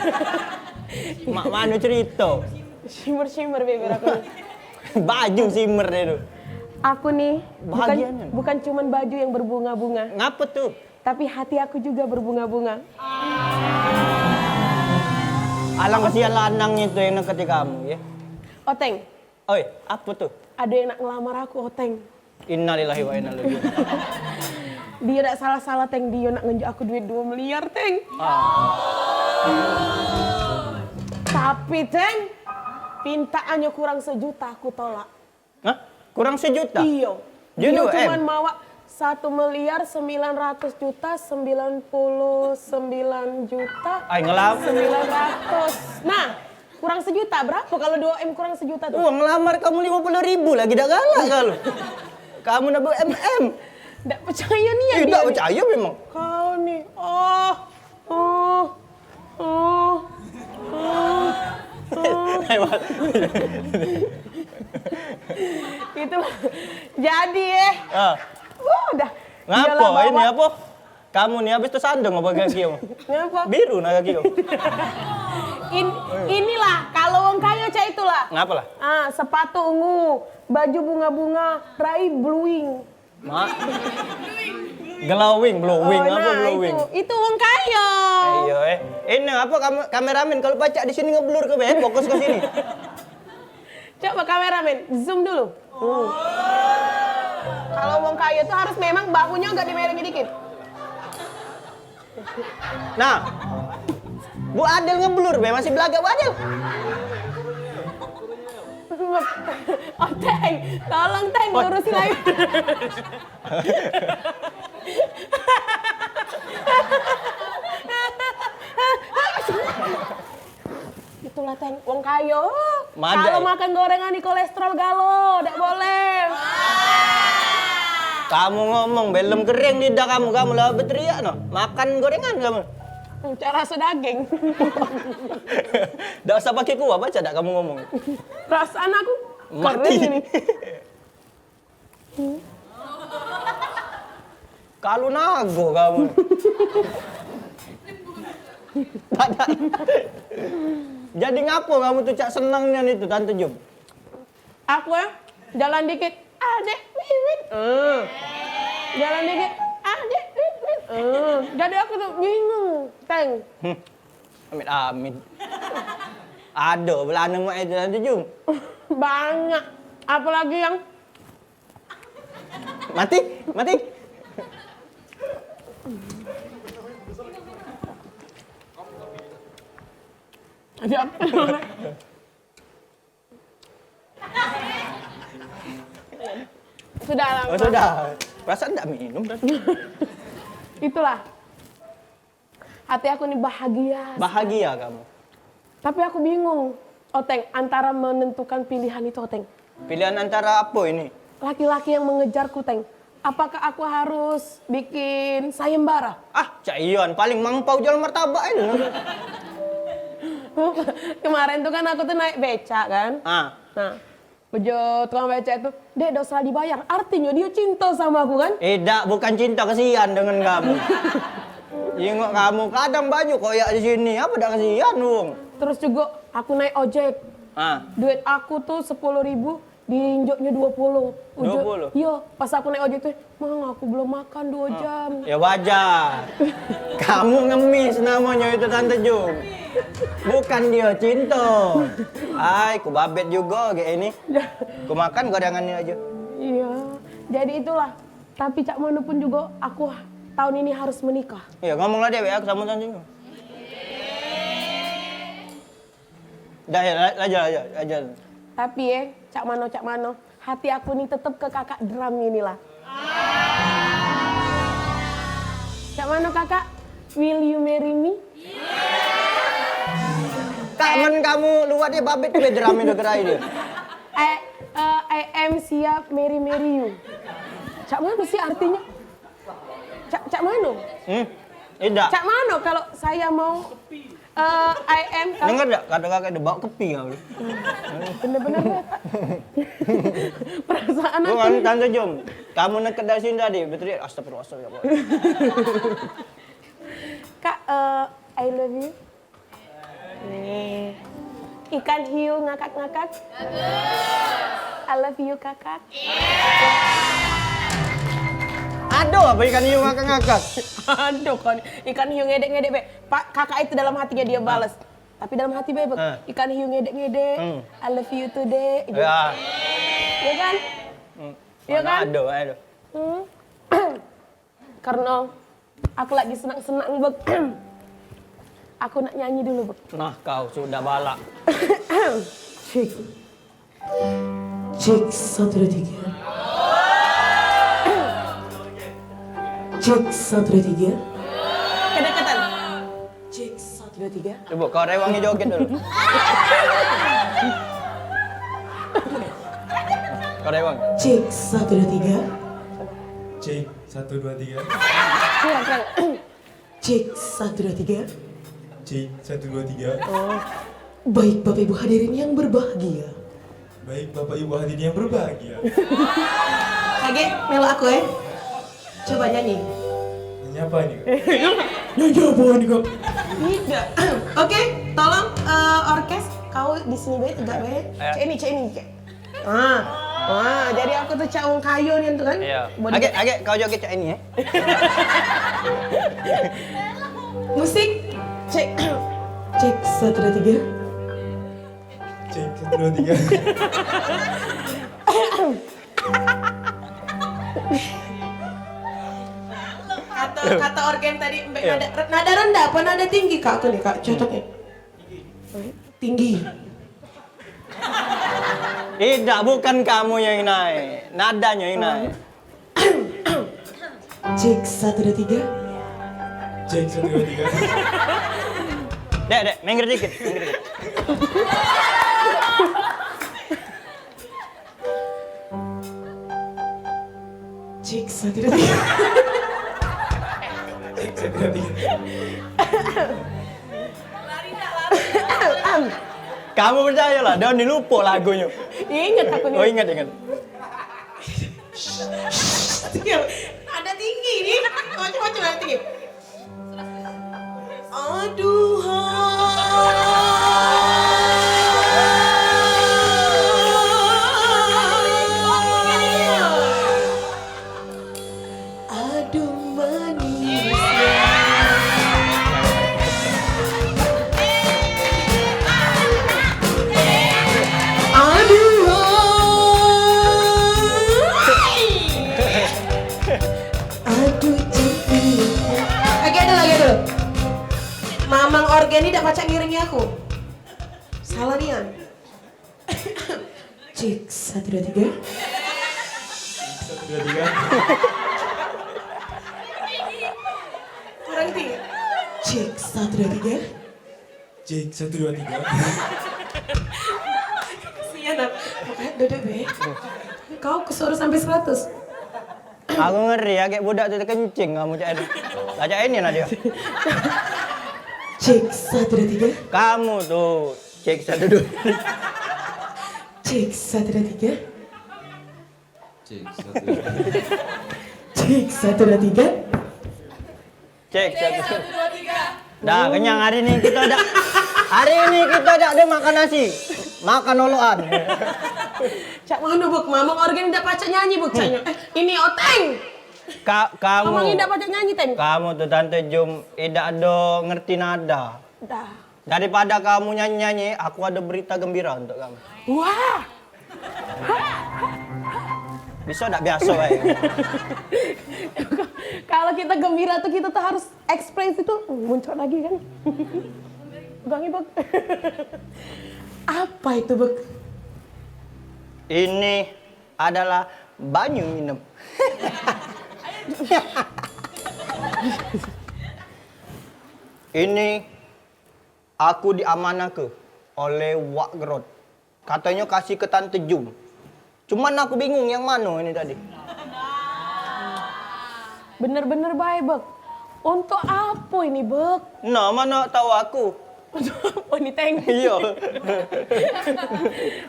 Mak mano cerito? Shimmer-shimmer bibir aku ni. Baju shimmer dia tu. Aku ni bukan, bahagian kan? Bukan cuman baju yang berbunga-bunga. Ngapa tu? Tapi hati aku juga berbunga-bunga. Alang kasihan lanang itu yang neketi kamu, ya. Oteng. Oi, apa tu? Ada yang nak ngelamar aku, Oteng. Innalillahi wa inna ilaihi raji'un. Dia dak salah-salah, Teng. Dia nak ngenjuk aku duit dua miliar, Teng. Ah. Tapi, Teng, pintaannya kurang sejuta, aku tolak. Hah? Kurang sejuta? Iyo. Dia Dia dua M? Cuman mawa satu miliar sembilan ratus juta sembilan puluh sembilan juta. Ai, ngelam. Sembilan ratus. Nah, kurang sejuta, berapa kalau dua M kurang sejuta tuh? Wah, ngelamar kamu lima puluh ribu lagi, dak galak kalu. Kamu nak ber-M M. Dak percaya ni ya. Eh, dak percaya memang. Kau ni, oh. Oh. Oh. Oh. Oh. Hebat. Itulah. Jadi, eh. Ah. Wah, dah. Ngapa? Iyalah, ini Bapak. Apa? Kamu ni habis tersandung apa kaki kamu? Ngapa? Biru nah kaki kamu. In-, inilah, kalau wong kayo cak itulah. Ngapa lah? Ah, sepatu ungu, baju bunga-bunga, rai glowing. Mak. Glowing, glowing, oh, apa nah, glowing? Itu, itu wong kayo. Ayo, eh. Ini apa kam-, kameramen kalau pacak di sini ngeblur ke, eh, fokus ke sini. Coba kameramen, zoom dulu. Hmm. Kalau wong kayo tuh harus memang bahunya agak dimerengi dikit. Nah. Bu Adel ngeblur be, masih belagak Bu Adel. Oh, Teng, tolong Teng ngurusin ayo. Itulah Teng, wong kayo. Madai. Kalau makan gorengan ni kolesterol galo, dak boleh. Kamu ngomong belum kering lidah kamu, kamu lah beteriak no. Makan gorengan kamu. Cak rasa daging. Dak usah pakai kuah, baca dak kamu ngomong. Perasaan aku mati. Kering ini. Kalu nago kamu. Jadi ngapo kamu tu cak senang nian itu, Tante Jum? Aku eh, jalan dikit, adek wiwit. Eh. Jalan dikit, adek wiwit. Eh. Jadi aku tu bingung, Teng. Hmm. Amit-amit. Ado belanang mak itu, Tante Jum. Banyak. Apalagi yang Mati, mati. Sudah lah. Oh, sudah. Perasaan ndak minum tadi. Itulah. Hati aku ni bahagia. Bahagia kamu. Tapi aku bingung, Oteng, antara menentukan pilihan itu, Oteng. Pilihan antara apa ini? Laki-laki yang mengejarku, Teng. Apakah aku harus bikin sayembara? Ah, cak ian, paling mangpau jual martabak itu. Kemarin tuh kan aku tuh naik becak kan. Ah. Nah, ujo tukang becak itu, "Dek, dak usah dibayar." Artinya dia cinta sama aku kan? Eh, dak, bukan cinta, kesian dengan kamu. Jengok kamu, kadang baju koyak di sini, apa dak kesian wong? Terus juga aku naik ojek. Ah. Duit aku tuh sepuluh ribu, diinjoknya dua puluh. Ujo, dua puluh? Iya, pas aku naik ojek tuh, "Mang, aku belum makan dua jam." Ya wajar. Kamu ngemis namanya itu, Tante Jum. Bukan dia cinta. Ai, ku babet juga kayak ini. Ku makan gorengannya aja. Iya. Jadi itulah. Tapi cak mana pun juga aku tahun ini harus menikah. Iya, ngomonglah dewek aku sama Tante Jum. Dah ya, la-, aja, aja, aja. Tapi eh, cak mano, cak mano, hati aku ni tetep ke kakak Dram inilah. Cak mano kakak? Will you marry me? Kak, men kamu luat dia babit tu Dram itu gerai dia. I, eh, I am siap marry, marry you. Cak mano sih artinya? Cak, cak mano? Hmm? Idak. Cak mano kalau saya mau, eh, I am kalau Dengar dak kata kakak dia bawa kepi kau. Bener-bener dah, Kak. Perasaan aku. Bukan Tante Jum. Kamu neket dari sini tadi, beteriak, "Astagfirullah, astagfirullah." Kak, eh, I love you. Nih. Ikan hiu ngakak-ngakak. I love you, kakak. Aduh, apa ikan hiu ngakak-ngakak? Aduh, kan ikan hiu ngedek-ngedek, Beb. Pak, kakak itu dalam hatinya dia balas. Tapi dalam hati, Beb, ah, ikan hiu ngedek-ngedek. Hmm. I love you too, Dek. Ya. Ya kan? Hmm. Ya kan? Mana ada, aduh. Hmm. Karena aku lagi senang-senang, Bek. Aku nak nyanyi dulu, Bek. Nah, kau sudah balak. Cek. Cek, satu, dua, tiga. Cek, satu, dua, tiga. Kedekatan. Cek, satu, dua, tiga. Coba kau rewangi joget dulu. Kau rewang. Cek, satu, dua, tiga. Cek, satu, dua, tiga. Kurang, kurang. Cek, satu, dua, tiga. Cek, satu, dua, tiga. Oh. Baik, Bapak Ibu hadirin yang berbahagia. Baik, Bapak Ibu hadirin yang berbahagia. Kage, melok aku, eh. Coba nyanyi. Nyanyi apa ini, Kak? Nyanyi apa ini, Kak? Tidak. Oke, tolong, eh, orkes, kau di sini bae, tegak bae. Ya. Cek ini, cek ini, cek. Ah, wah, jadi aku tuh cak wong kayo nian tuh kan. Iya. Agek, agek, kau joget cak ini ya. Musik, cek, cek, satu, dua, tiga. Cek, satu, dua, tiga. Atau kata organ tadi, mbak, iya, nada, nada rendah apa nada tinggi, Kak? Aku nih, Kak, cocoknya. Tinggi. Idak, bukan kamu yang naik, nadanya yang naik. Cek, satu, dua, tiga. Cek, satu, dua, tiga. Dek, dek, minggir dikit, minggir dikit. Cek, satu, dua, tiga. Cek, satu, dua, tiga. Kamu percayalah, Doni lupa lagunya. Ingat aku nih. Oh, ingat, ingat. Ada tinggi nih. Macam-macam ada tinggi. Aduh. Aduh manisnya. Aduh. Aduh, cantiknya. Lagi ada, lagi ada. Mamang organ ni dak pacak ngiringi aku. Salah nian. Cek, satu, dua, tiga. Satu, dua, tiga. Kurang tinggi. Cek, satu, dua, tiga. Cek, satu, dua, tiga. Kasihan aku. Makanya duduk, be. Kau kesuruh sampai seratus. Aku ngeri, agek budak tu kencing kamu, cak ini. Lah, cak ini nah dia. Cek, satu, dua, tiga. Kamu tu. Cek, satu, dua. Cek, satu, dua, tiga. Cek, satu, dua, tiga. Cek, satu, dua, tiga. Cek, satu, dua, tiga. Dah, kenyang hari ni kita dak. Hari ni kita dak ada makan nasi. Makan olokan. Cak mano, Buk? Mamang organ dak pacak nyanyi, Buk, caknyo. Eh, ini Oteng. Ka-, kamu. Mamang dak pacak nyanyi, Teng. Kamu tu, Tante Jum, idak ado ngerti nada. Dah. Daripada kamu nyanyi-nyanyi, aku ada berita gembira untuk kamu. Wah. Bisa dak biasa bae? Kalau kita gembira tuh, kita tuh harus ekspresi tuh muncul lagi kan. Pegangi, Bek. Apa itu, Bek? Ini adalah banyu minum. Ini aku diamanahke oleh Wak Gerot. Katonyo kasih ke Tante Jum. Cuman aku bingung yang mano ini tadi. Bener-bener bae, Bek. Untuk apo ini, Bek? Nah, mano tau aku. Untuk apo ini, Teng? Iyo.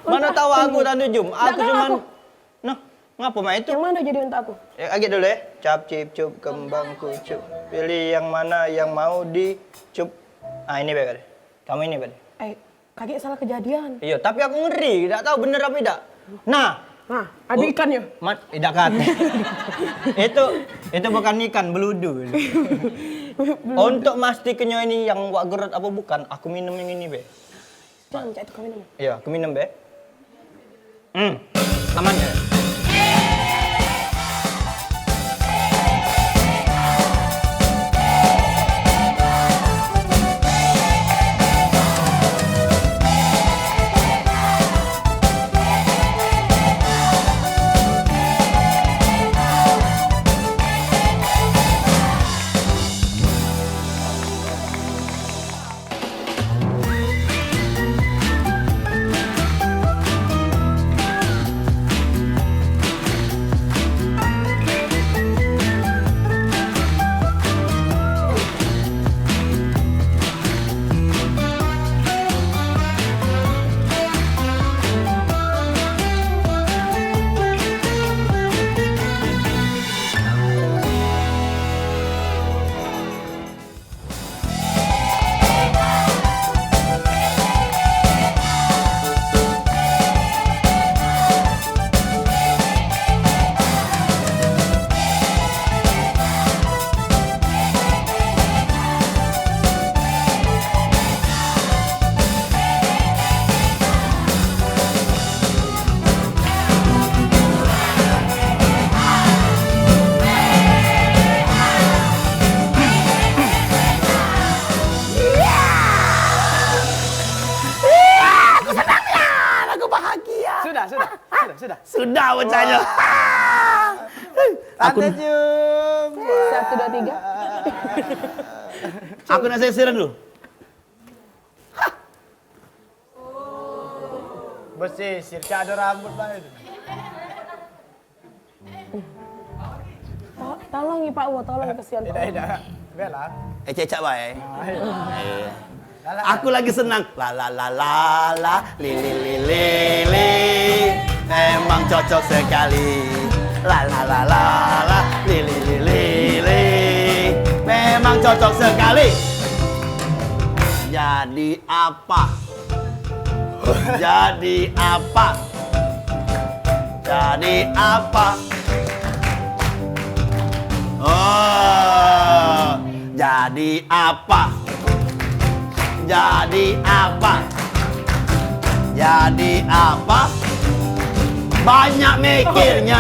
Mano tau aku, Tante Jum. Aku cuman, nah, ngapo mak itu? Yang mano jadi untuk aku? Eh, agek dulu, eh. Cap, cip, cup, kembang, kucup. Pilih yang mana yang mau dicup. Ah, ini bae, Kak. Kamu ini, Bang. Eh, kagek salah kejadian. Iyo, tapi aku ngeri, dak tau bener apo idak. Nah. Nah, ado ikannyo. Mat, idak kan. Itu, itu bukan ikan, beludu. Untuk mastikenyo ini yang Wak Gerot apo bukan, aku minum yang ini be. Jangan cak itu kau minum. Iyo, aku minum be. Hmm, aman ya? Sudah. Sudah pecahnya. Aku Tante Jum. Satu, dua, tiga. Aku nak sisiran dulu. Besisir, cak ada rambut bae. To-, tolong Pak Wo, tolong kesian Pak Wo. Tidak, tidak. Biarlah. Eh, cecak bae. Ah, iya. Iya. Aku lagi senang. La la la la la, li li li li li. Memang cocok sekali. La la la la la, li li li li li. Memang cocok sekali. Jadi apa? Jadi apa? Jadi apa? Oh, jadi apa? Jadi apa? Jadi apa? Banyak mikirnya.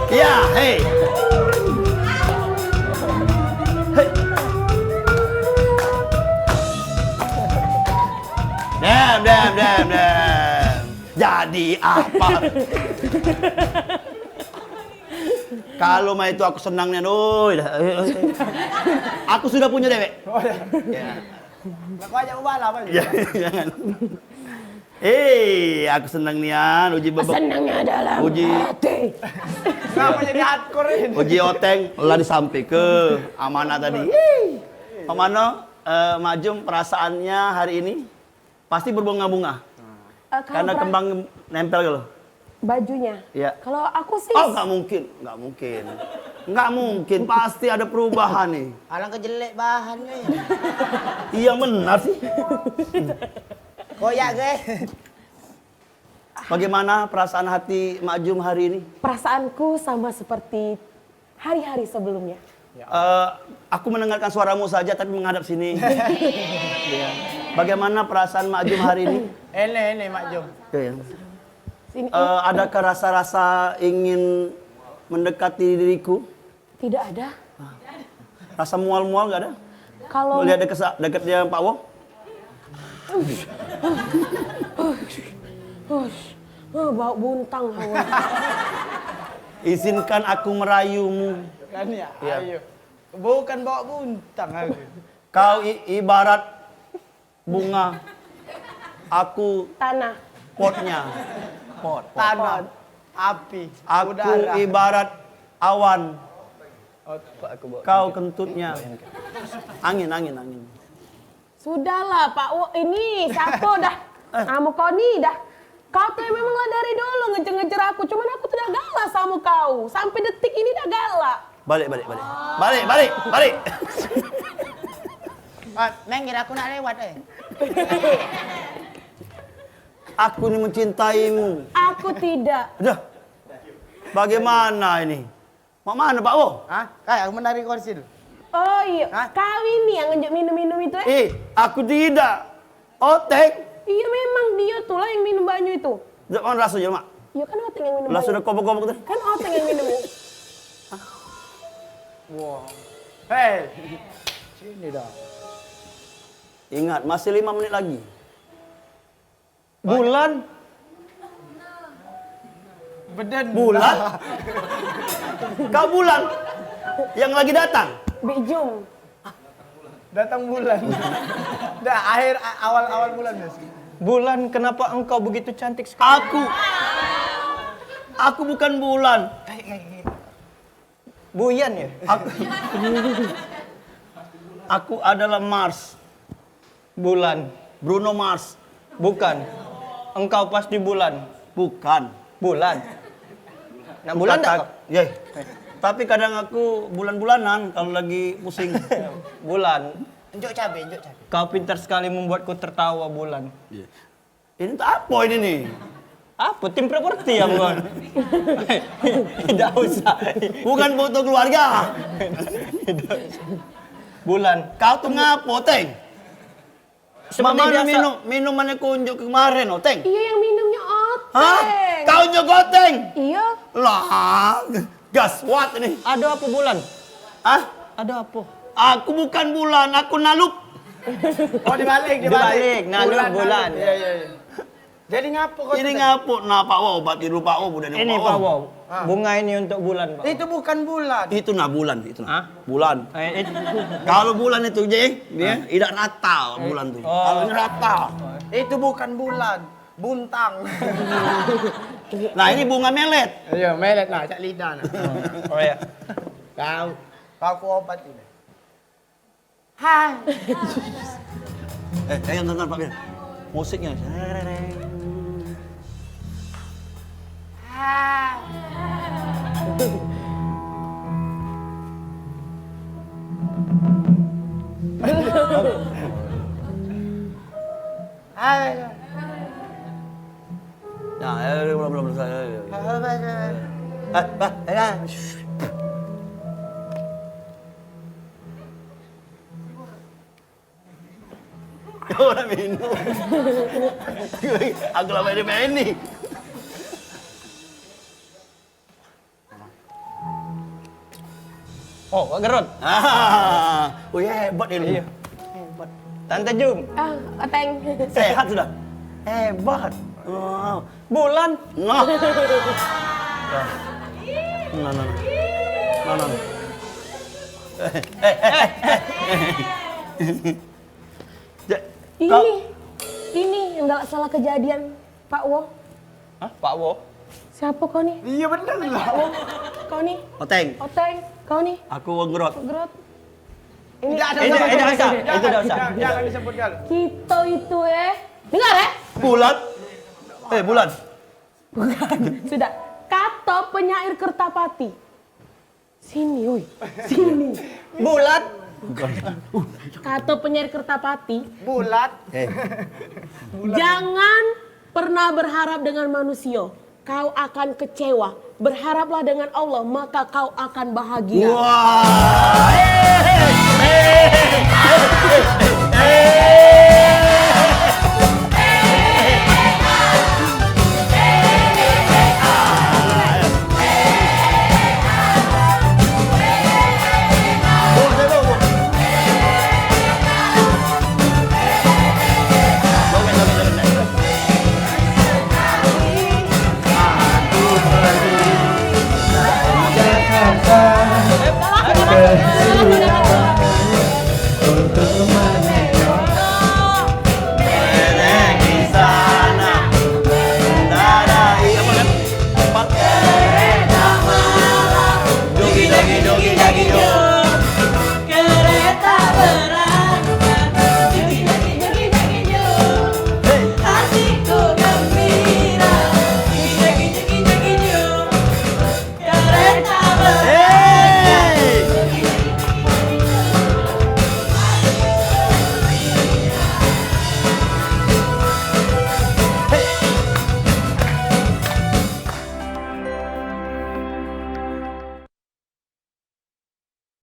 Ya, hei. Hei. Dem, dem, dem, dem. Jadi apa? Kalau mah itu aku senang nian, oi. Aku sudah punya dewek. Oh, ya. Ya. Lah, kau ajak bebalap aja. Ya, jangan. Eh, aku seneng nian, uji bebek. Senengnya dalam uji hati. Kenapa jadi hardcore ini? Uji oteng lah disampike amanah tadi. Ih. Pamano, eh, Mak Jum perasaannya hari ini pasti berbunga-bunga. Eh, kalau karena pera- kembang nempel gitu. Bajunya? Iya. Kalau aku sih. Oh, nggak mungkin, nggak mungkin. Nggak mungkin, pasti ada perubahan nih. Alangkah jelek bahannya ya. Iya benar sih. Koyak, guys. Bagaimana perasaan hati Mak Jum hari ini? Perasaanku sama seperti hari-hari sebelumnya. Eh, aku mendengarkan suaramu saja tapi menghadap sini. Iya. Bagaimana perasaan Mak Jum hari ini? Ini, ini, Mak Jum. Oke, ya. Sini. Eh, adakah rasa-rasa ingin mendekati diriku? Tidak ada. Rasa mual-mual nggak ada? Kalau lihat deket, deket dia Pak Wo? Hush, hush, hush. Ah, bau buntang, bau. Izinkan aku merayumu. Kan ya? Iya. Ayo. Bukan bau buntang aku. Kau i- ibarat bunga. Aku tanah. Potnya. Pot. Tanah. Pot. Api. Aku udara. Ibarat awan. Oh, kok aku bawa kau kentutnya. Angin, angin, angin. Sudahlah, Pak Wo, ini satu dah. Eh. Amo kau ni dah. Kau tuh memang lah dari dulu ngejer-ngejer aku, cuman aku tuh dah galak sama kau. Sampai detik ini dah galak. Balik, balik, balik. Balik, balik, balik. Ah, minggir, aku nak lewat, eh. Aku ni mencintaimu. Aku tidak. Dah. Bagaimana ini? Mak mana, Pak Wo? Hah? Kayak aku menari korsil. Oh iya. Hah? Kau ini yang ngejuk minum-minum itu, eh? Eh, aku tidak. Oteng. Iya, memang dia tuh lah yang minum banyu itu. Jok, mana raso je, Mak? Iya, kan Oteng yang minum. Lah banyu. Sudah kobok-kobok tuh. Kan Oteng yang minum. Wah. Hei. Sini dah. Ingat, masih lima menit lagi. Bulan. Beden. Bulan? Kau bulan yang lagi datang? Bik Jum. Datang bulan. Dah, akhir, a- awal-awal bulan, Mas. Bulan, kenapa engkau begitu cantik sekali? Aku. Aku bukan bulan. Buyan ya? Aku, aku adalah Mars. Bulan. Bruno Mars. Bukan. Engkau pasti bulan. Bukan. Bulan. Nak bulan tak kau? Ye. Tapi kadang aku bulan-bulanan kalau lagi pusing. Bulan. Enjuk cabe, enjuk cabe. Kau pintar sekali membuatku tertawa, Bulan. Iya. Ini tak apa ini nih? Apa? Tim properti ya, Bang? Tidak usah. Bukan foto keluarga. Bulan. Kau tuh ngapo, Teng? Seperti biasa. Mama minum, minumannya kunjuk kemarin, Oteng. Iya, yang minumnya Oteng. Hah? Kau nyogoteng? Iya. Lah, gaswat ini. Ada apa, Bulan? Hah? Ada apa? Aku bukan bulan, aku nalup. Oh, dibalik, dibalik. Dibalik, nalur bulan. Iya, iya, iya. Jadi ngapo kau? Ini ngapo? Nah, Pak Wo, obat tidur Pak Wo, udah. Ini, Pak Wo. Ah. Bunga ini untuk bulan, Pak. Itu bukan bulan. Itu nah bulan itu nah. Hah? Bulan. Eh, itu. Kalau bulan itu, Jeng, dia tidak rata bulan tuh. Oh. Kalau ini rata. Itu bukan bulan, buntang. Nah, ini bunga melet. Iya, melet nah, cak lidah nah. Oh, iya. Kau. Kau ku obat ini. Hai. Eh, eh, yang dengar, Pak Bil. Musiknya. Hai. Hai. Nah, eh, belum, belum, belum, eh, eh. Eh, eh, eh, eh. Kau nak minum? Aku lah main, main ni. Oh, Wak Gerot. Ah, oh ya, hebat ini. Iya. Hebat. Tante Jum. Ah, Oteng. Sehat sudah? Hebat. Wow. Bulan. Nah. Nah, nah, nah. Nah, nah, nah. Eh, eh, eh, eh. Ja-, ini, kau ini yang galak salah kejadian, Pak Wo. Hah? Pak Wo? Siapa kau ni? Iya, bener lah. Pak Wo. Kau ni? Oteng. Oteng. Kau ni? Aku Wong Gerot. Gerot. Ini tidak ada. Eh, tidak, tidak usah. Jangan, itu tidak usah. Jangan, jangan disebut, Gal. Kita itu, eh. Dengar, eh? Bulan. Eh, bulan. Bukan. Sudah. Kato penyair Kertapati. Sini, oi. Sini. Bulan. Kato penyair Kertapati. Bulat. Eh. Jangan pernah berharap dengan manusia. Kau akan kecewa. Berharaplah dengan Allah, maka kau akan bahagia. Wah.